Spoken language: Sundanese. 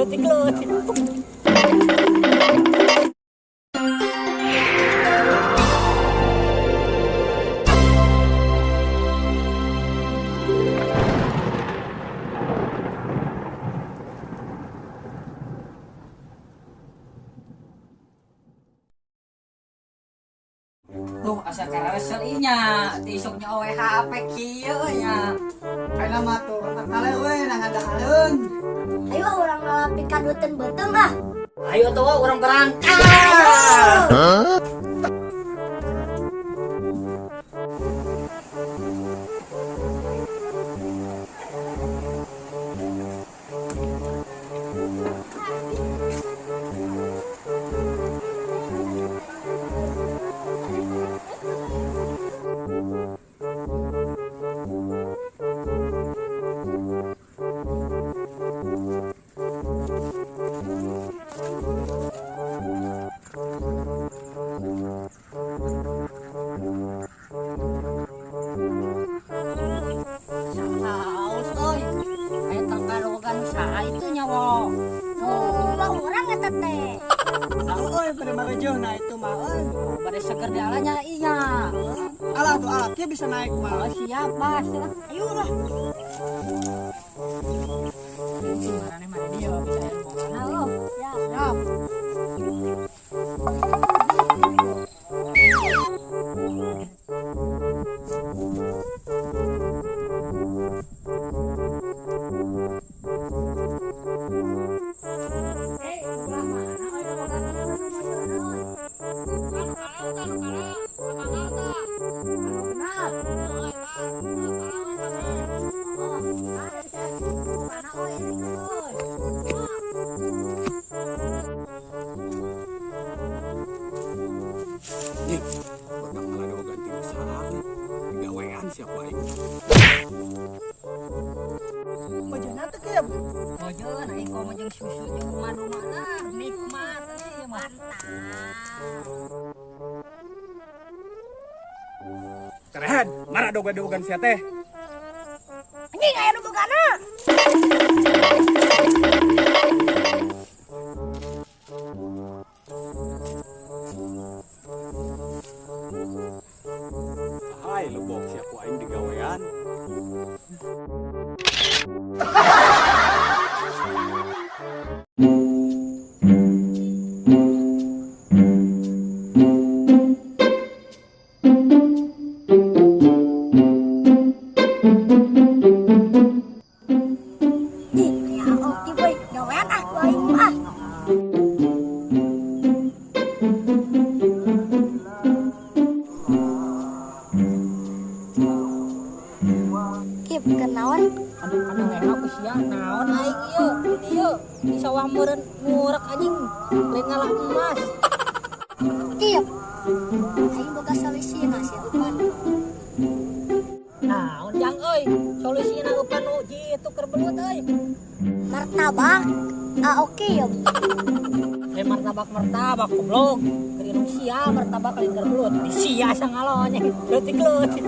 Leutik-leutik. Tuh asa karesel inya, ti isuknya owe HP kieu nya. Ayeuna mah tuh kale we nang dahareun. Ayo urang ngalapi kaduteun beuteung ah. Ayo tuh urang berangkat. Haus euy. Aya tangkalogan saha itu nyawa. Oh, mah urang eta teh. Tahu euy pada marejo nah itu mah euy. Bade seger di alanya iya. Alah tuh alah kieu bisa naik mah. Oh, siap, Mas. Ayo lah. Marane mah dia bisa mana lo. Ya. Siap. Eh, ulah mana euy dogogan nu motorna euy. Anu kaleu anu kaleu, anu benar. Oh, ada bisa mana euy ini euy. Nih, bakal ada ganti usaha nih. Gawean siapa aing. Bajana teh kieu. Mojeun aing komo jeung susu jeung madu mana nikmat euy mah. Cerehan, marah doga-dogan sia teh. Anjing aya nu bogana. Hai, lebok siapa aing digawean. Ih, aya oke boy, gawean ah ku aing mah. Kip kenaon? Aduh, aduh enak ku sia naon aing ieu ieu di sawah meureun ngurek anjing lain ngalah emas. Kip. Aing boga solusina sia eupan. Naon jang euy, solusina eupan nu jitu keur belut euy. Martabak. Ah oke ya. Lain martabak-martabak goblok. Keur indung sia martabak lain keur belut. Di sia sangalonye leutik-leutik.